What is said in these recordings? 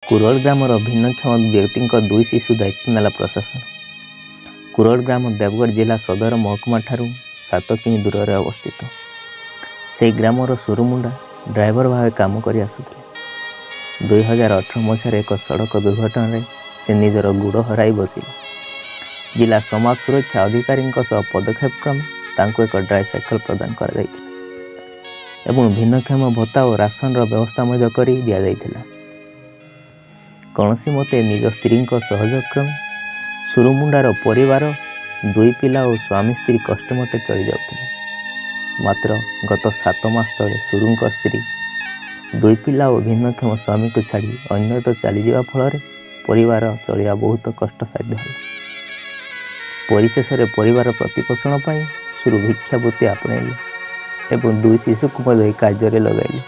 କୁରଳ ଗ୍ରାମର ଭିନ୍ନକ୍ଷମ ବ୍ୟକ୍ତିଙ୍କ ଦୁଇ ଶିଶୁ ଦାୟିତ୍ୱ ନେଲା ପ୍ରଶାସନ। କୁରଳ ଗ୍ରାମ ଦେବଗଡ଼ ଜିଲ୍ଲା ସଦର ମହକୁମାଠାରୁ 7 କିମି ଦୂରରେ ଅବସ୍ଥିତ। ସେହି ଗ୍ରାମର ସୁରୁମୁଣ୍ଡା ଡ୍ରାଇଭର ଭାବେ କାମ କରି ଆସୁଥିଲେ। 2018 ମସିହାରେ ଏକ ସଡ଼କ ଦୁର୍ଘଟଣାରେ ସେ ନିଜର ଗୋଡ଼ ହରାଇ ବସିଲେ। ଜିଲ୍ଲା ସମାଜ ସୁରକ୍ଷା ଅଧିକାରୀଙ୍କ ସହ ପଦକ୍ଷେପ କ୍ରମେ ତାଙ୍କୁ ଏକ ଟ୍ରାଇସାଇକେଲ ପ୍ରଦାନ କରାଯାଇଥିଲା ଏବଂ ଭିନ୍ନକ୍ଷମ ଭତ୍ତା ଓ ରାସନର ବ୍ୟବସ୍ଥା ମଧ୍ୟ କରି ଦିଆଯାଇଥିଲା। କୌଣସି ମତେ ନିଜ ସ୍ତ୍ରୀଙ୍କ ସହଯୋଗ କ୍ରମେ ସୁରୁମୁଣ୍ଡାର ପରିବାର, ଦୁଇ ପିଲା ଓ ସ୍ୱାମୀ ସ୍ତ୍ରୀ କଷ୍ଟମତେ ଚଳିଯାଉଥିଲେ। ମାତ୍ର ଗତ 7 ମାସ ତଳେ ସୁରୁଙ୍କ ସ୍ତ୍ରୀ ଦୁଇ ପିଲା ଓ ଭିନ୍ନକ୍ଷମ ସ୍ୱାମୀକୁ ଛାଡ଼ି ଅନ୍ୟତ୍ର ଚାଲିଯିବା ଫଳରେ ପରିବାର ଚଳିବା ବହୁତ କଷ୍ଟସାଧ୍ୟ ହେଲା। ପରିଶେଷରେ ପରିବାର ପ୍ରତିପୋଷଣ ପାଇଁ ସୁରୁ ଭିକ୍ଷାବୃତ୍ତି ଆପଣେଇଲେ ଏବଂ ଦୁଇ ଶିଶୁକୁ ମଧ୍ୟ ଏହି କାର୍ଯ୍ୟରେ ଲଗାଇଲେ।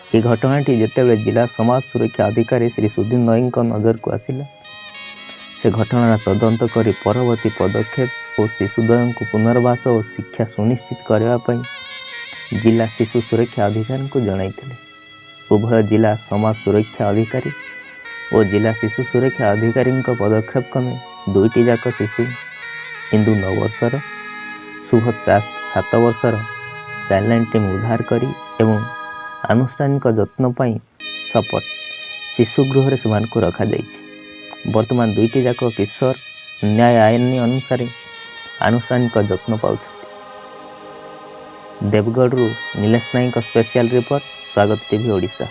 ଏହି ଘଟଣାଟି ଯେତେବେଳେ ଜିଲ୍ଲା ସମାଜ ସୁରକ୍ଷା ଅଧିକାରୀ ଶ୍ରୀ ସୁଧୀର ନଈଙ୍କ ନଜରକୁ ଆସିଲା, ସେ ଘଟଣାର ତଦନ୍ତ କରି ପରବର୍ତ୍ତୀ ପଦକ୍ଷେପ ଓ ଶିଶୁଦ୍ୱୟଙ୍କୁ ପୁନର୍ବାସ ଓ ଶିକ୍ଷା ସୁନିଶ୍ଚିତ କରିବା ପାଇଁ ଜିଲ୍ଲା ଶିଶୁ ସୁରକ୍ଷା ଅଧିକାରୀଙ୍କୁ ଜଣାଇଥିଲେ। ଉଭୟ ଜିଲ୍ଲା ସମାଜ ସୁରକ୍ଷା ଅଧିକାରୀ ଓ ଜିଲ୍ଲା ଶିଶୁ ସୁରକ୍ଷା ଅଧିକାରୀଙ୍କ ପଦକ୍ଷେପ କ୍ରମେ ଦୁଇଟି ଯାକ ଶିଶୁ, ଇନ୍ଦୁ 9 ବର୍ଷର, ଶୁଭ 7 ବର୍ଷର, ଚାଇଲ୍ଡଲାଇନ୍ ଟିମ୍ ଉଦ୍ଧାର କରି ଏବଂ ଆନୁଷ୍ଠାନିକ ଯତ୍ନ ପାଇଁ ସପୋର୍ଟ ଶିଶୁ ଗୃହରେ ସେମାନଙ୍କୁ ରଖାଯାଇଛି। ବର୍ତ୍ତମାନ ଦୁଇଟି ଯାକ କିଶୋର ନ୍ୟାୟ ଆଇନ ଅନୁସାରେ ଆନୁଷ୍ଠାନିକ ଯତ୍ନ ପାଉଛନ୍ତି। ଦେବଗଡ଼ରୁ ନିଲେଶ ନାୟକଙ୍କ ସ୍ପେଶିଆଲ ରିପୋର୍ଟ, ସ୍ୱାଗତ ଟିଭି ଓଡ଼ିଶା।